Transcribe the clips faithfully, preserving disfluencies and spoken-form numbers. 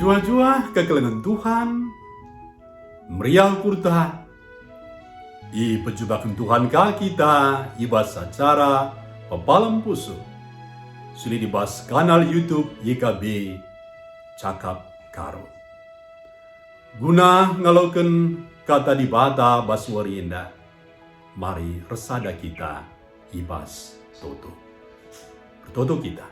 Juah-juah kekelengen Tuhan, meriah ukurta, ipejubaken Tuhan ka kita i bas acara Pepalem Pusuh, si lit i bas kanal YouTube Y K B Cakap Karo. Guna ngaloken Kata Dibata bas wari enda, mari ersada kita i bas toto. Ertoto kita.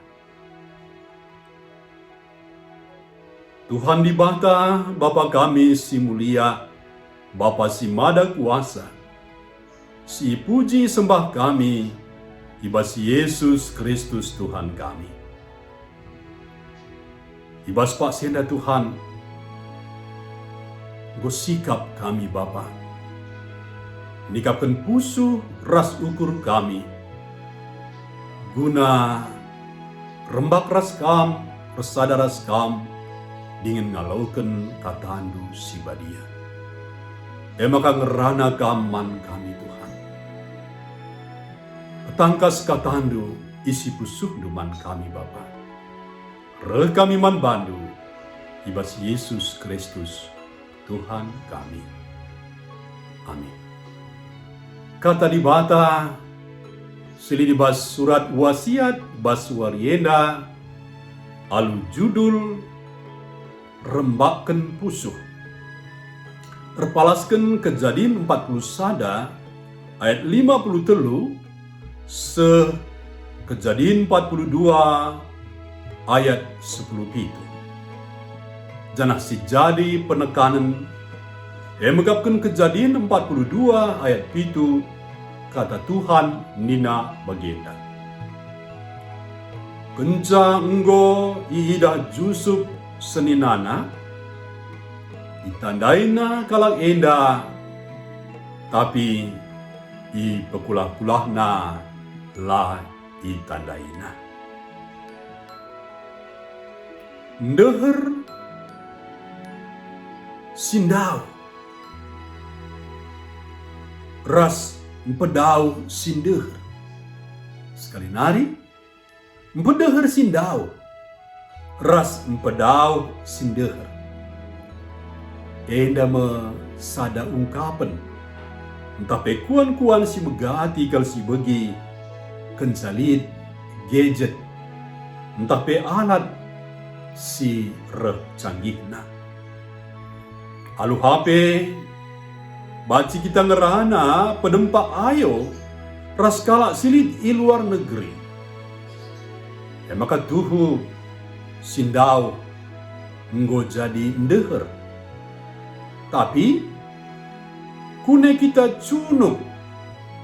Tuhan Dibata, Bapa kami si mulia, Bapa si mada kuasa, si ipuji sembah kami i bas Yesus Kristus Tuhan kami. I bas paksa enda Tuhan, enggo sikap kami Bapa, nikapken pusuh ras ukur kami, guna rembak ras Kam, ersada ras Kam, dingen ngaloken KataNdu si badia. E maka ngerana Kam man kami, Tuhan. Petangkas KataNdu, isi pusuhNdu man kami, Bapa. Reh kami man baNdu, i bas Yesus Kristus, Tuhan kami. Amin. Kata Dibata si lit i bas surat Wasiat bas wari enda alu judul Rembakken Pusuh. Erpalasken Kejadin empat puluh sada ayat lima puluh telu seh Kejadin empat puluh dua ayat sepuluh pitu. Janah si jadi penekanen, e mekapken Kejadin empat puluh dua ayat pitu, kata Tuhan nina bagenda, "Kenca enggo iidah Jusup seninana, itandaina kalak enda, tapi ipekulah-kulahna la itandaina." Ndeher si ndauh ras mpedauh si ndeher. Sekali nari, mpedeher si ndauh ras mpedauh si ndeher. Enda me sada ungkapen, ntah pe kuan-kuan si megati kal si begi, kenca lit gadget, ntah pe alat si reh canggihna. Alu H P, banci kita ngerana pedempak ayo ras kalak si lit i luar negeri. E maka tuhu si ndauh enggo jadi ndeher. Tapi, kune kita cunuk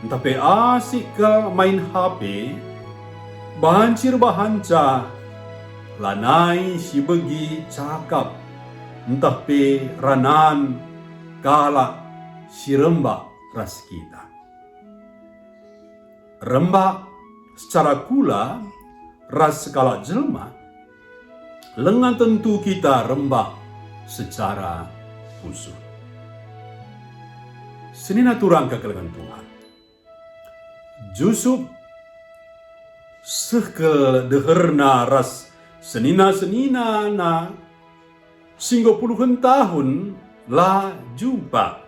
ntah pe asik kal main H P, banci erbahanca lanai si begi cakap ntah pe ranan kalak si rembak ras kita. Rembak secara kula ras sekalak jelma, langa tentu kita rembak secara pusuh. Senina turang kekelengen Tuhan. Jusup seh kal deherna ras senina-seninana si enggo puluhen tahun la jumpa.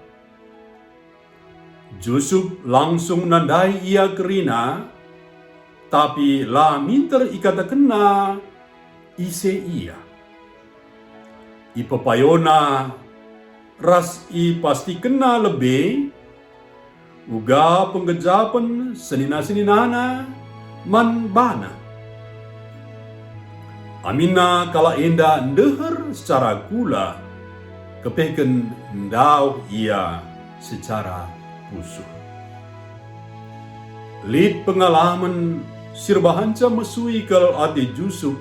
Jusup langsung nandai ia kerina, tapi la minter ikatakenna ise ia. Ipepayona ras ipastikenna lebe uga penggejapen senina-seninana man bana. Aminna kalak enda ndeher secara kula, kepeken ndauh ia secara pusuh. Lit pengalamen si erbahanca mesui kal ate Jusup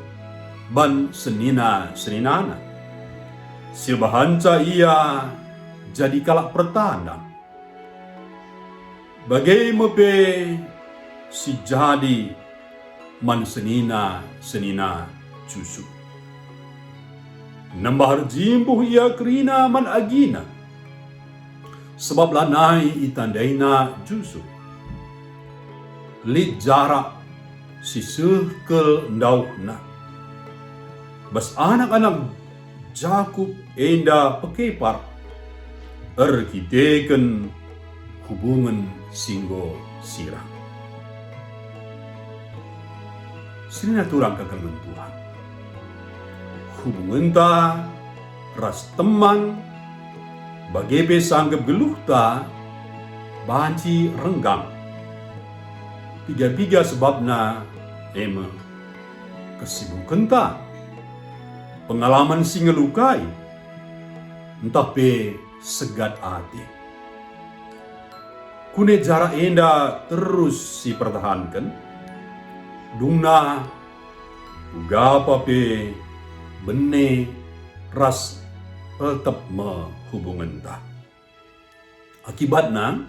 ban senina-seninana. Si erbahanca ia jadi kalak pertandang. Bage me pe si jadi man senina-senina Jusup. Nembah erjimbuh ia kerina man agina, sebab lanai itandaina Jusup. Lit jarak si seh kal ndauhna. Bas anak-anak Jakup enda pekepar erkiteken hubungen si enggo sirang. Senina turang kekelengen Tuhan. Hubungenta ras teman, bage pe sangkep geluhta banci renggang. Piga-piga sebabna e me kesibukenta, pengalaman si ngelukai, ntah pe segat ate. Kune jarak enda terus sipertahanken, dungna uga pe bene ras peltep me hubungenta. Akibatna,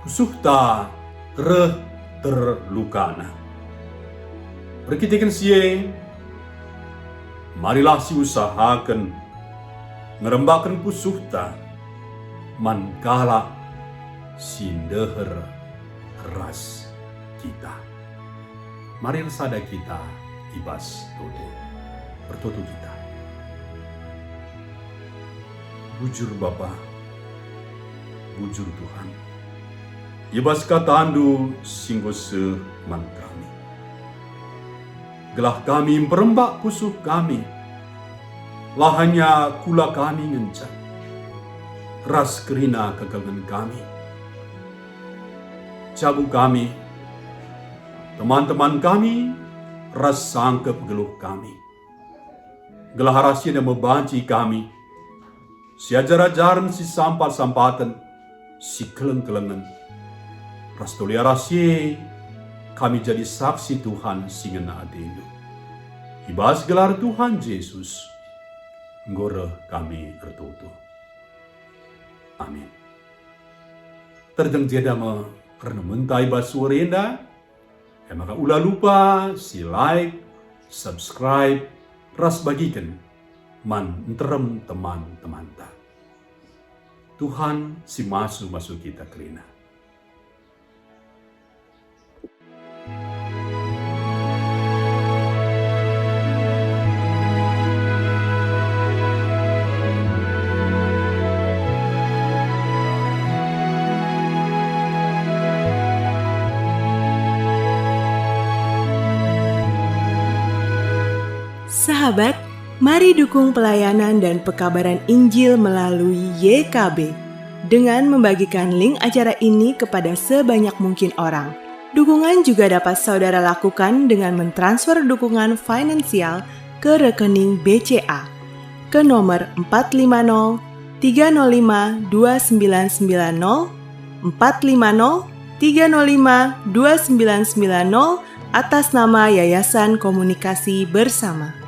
pusuhta reh terlukana. Erkiteken si e, marilah siusahaken ngerembaken pusuhta man kalak si ndeher ras kita. Mari ersada kita i bas toto. Ertoto kita. Bujur Bapa, bujur Tuhan, i bas kataNdu si enggo seh man kami. Gelah kami mperembak pusuh kami, la hanya kula kami ngenca, ras kerina kekelengen kami. Jabu kami, teman-teman kami, ras sangkep geluh kami. Gelah arah si enda me banci kami, siajar-ajaren, sisampat-sampaten, sikeleng-kelengen. Ras tuli arah si e kami jadi saksi Tuhan si ngena ateNdu. I bas gelar Tuhan Jesus, enggo reh kami ertoto. Amin. Terjeng jeda me renementa i bas sore enda, e maka ula lupa si like, subscribe, ras bagiken man nterem teman-temanta. Tuhan si masu-masu kita kerina. Sahabat, mari dukung pelayanan dan pekabaran Injil melalui Y K B dengan membagikan link acara ini kepada sebanyak mungkin orang. Dukungan juga dapat saudara lakukan dengan mentransfer dukungan finansial ke rekening B C A ke nomor empat lima nol tiga nol lima dua sembilan sembilan nol, empat lima nol tiga nol lima dua sembilan sembilan nol, atas nama Yayasan Komunikasi Bersama.